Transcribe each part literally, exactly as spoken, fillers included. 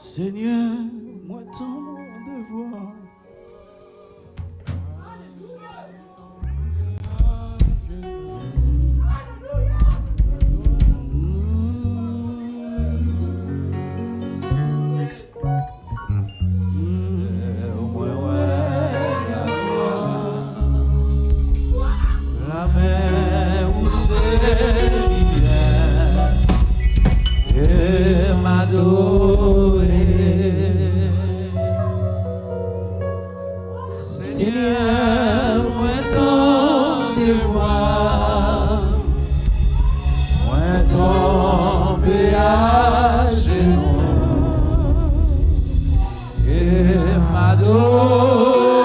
Senyè, mwen tande vwa. Mwen wè laglwa, lamen ou Senyè, e m adore. Senyè, mwen tande vwa, mwen tonbe ajenou e m adore.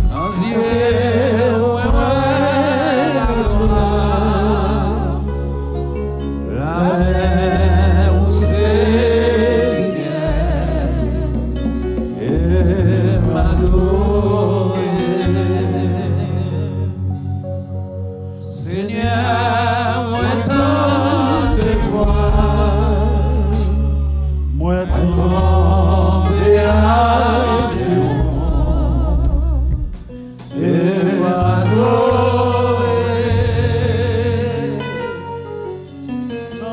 Nan zye w mwen wè laglwa, lamen ou Senyè, e m adore. Senyè, mwen tande vwa, mwen tonbe ajenou e m adore.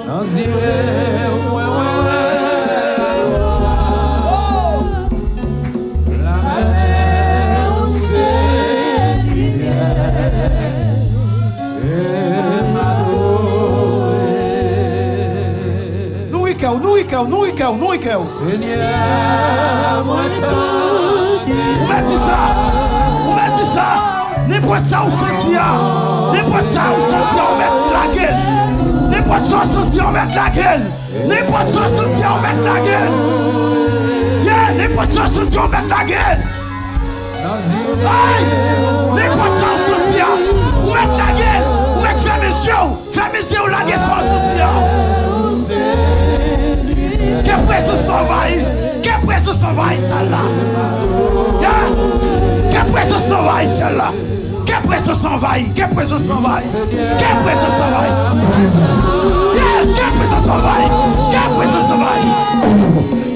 Nan zye w mwen wè laglwa, lamen ou Senyè, e m adore. Nouri kè w, nouri kè w, nouri kè w, nouri kè w. Senyè, mwen tande. Ou mèt di sa. Ou mèt di sa. Nenpòt sa ou santi a, nenpòt sa ou santi a, ou mèt lage l. Nenpòt sa ou santi a, ou mèt lage l. Nenpòt sa ou santi a, ou mèt lage l. Yeah, nenpòt sa ou santi a, ou mèt lage l. Ay! Nenpòt sa ou santi a, ou mèt lage l. Ou mèt fèmen je w. Fèmen je w, lage sa w santi a. Ke prezans la anvayi. Ke prezans la anvayi sèl la. Yes. Ke prezans la anvayi sèl la. Ke prezans la anvayi. Ke prezans la anvayi. Ke prezans la anvayi. Yes. Ke prezans la anvayi. Ke prezans la anvayi.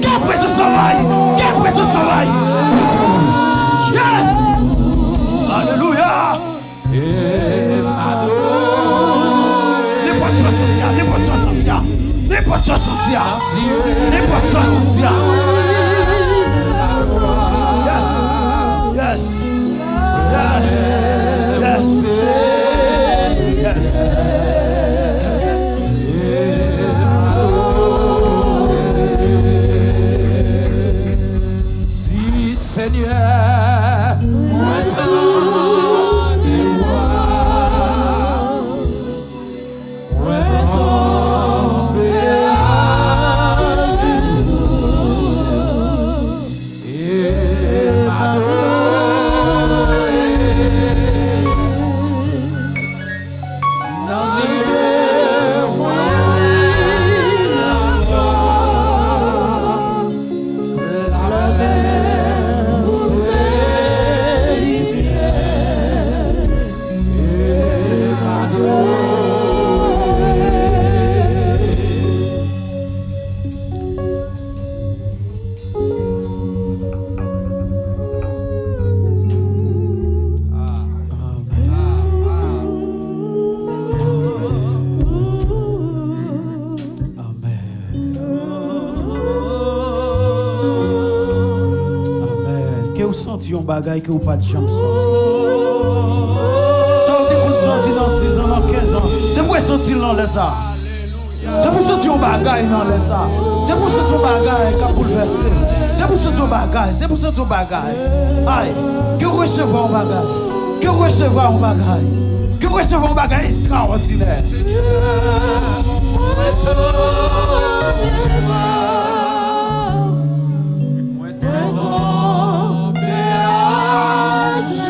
Ke prezans la anvayi. Ke prezans la anvayi. Yes. Alelouya. Nenpòt sa w santi a, nenpòt sa w santi a, nenpòt sa w santi a, nenpòt sa w santi a. Yes, yes, yes, yes, yes, yes. Di Senyè, mwen tande vwa, mwen tonbe ajenou e m adore. Nan zye w mwen wè laglwa, lamen ou Senyè, e m adore. Amèn. Amèn. Amèn. Ke w santi yon bagay ke w pa t janm santi. Sa w te konn santi nan diz an, nan kenz an, se pou w santi l nan lè sa. Se pou w santi yon bagay nan lè sa. Se pou w santi yon bagay k ap boulvèse. Se pou w santi yon bagay. Se pou w santi yon bagay. Ay, ke w resevwa yon bagay. Ke w resevwa yon bagay. Ke w resevwa yon bagay ekstraòdinè. Mwen tonbe ajenou.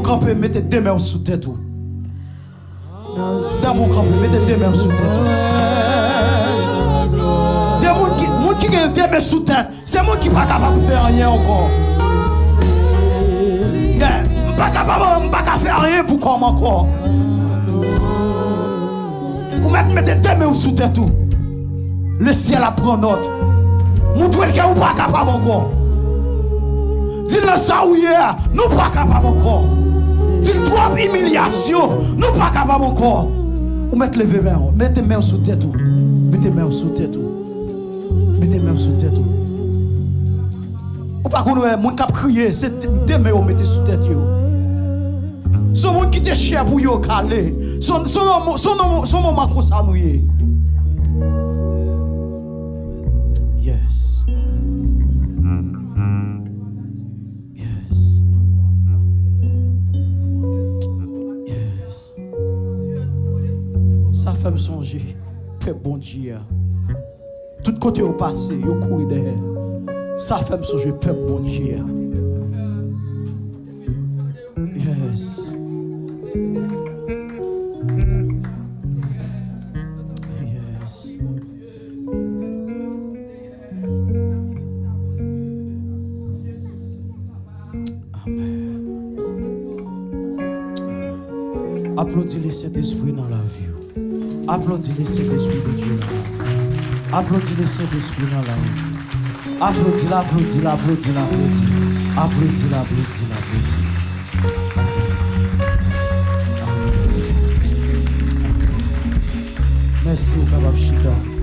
Kanpe, mete de men w sou tèt ou. Dam ou kanpe, mete de men w sou tèt ou. De moun ki, moun ki gen de men sou tèt, se moun ki pa kapab fè anyen ankò. Yeah. M pa kapab, m pa ka fè anyen pou kò m ankò. Ou mèt mete de men w sou tèt ou. Le syèl ap pran nòt. Montre l ke ou pa kapab ankò. Di l nan sa ou ye a, nou pa kapab ankò. Di l twòp imilyasyon, nou pa kapab ankò. Ou mèt leve men w. Mete men w sou tèt ou. Mete men w sou tèt ou. Mete men w sou tèt ou. Ou pa konn wè moun k ap kriye, se de, de men yo mete sou tèt yo. Se yon moun ki te chè pou yo kale. Se yon, se yon mo-, se yon mo-, se yon moman konsa nou ye. Yes. Yes. Yes. Sa fè m sonje pèp Bondye a. Tout kote yo pase, yo kouri dèyè. Sa fè m sonje pèp Bondye a. Yes. Yes. Amèn. Aplodi Lesentespri nan lavi w. Aplodi Lesentespri de Dye nan lavi w. Aplodi Lesentespri nan lavi w. Aplodi l, aplodi l, aplodi l, aplodi l. Aplodi l, aplodi l, aplodi l. Amèn. Mèsi, ou kapab chita.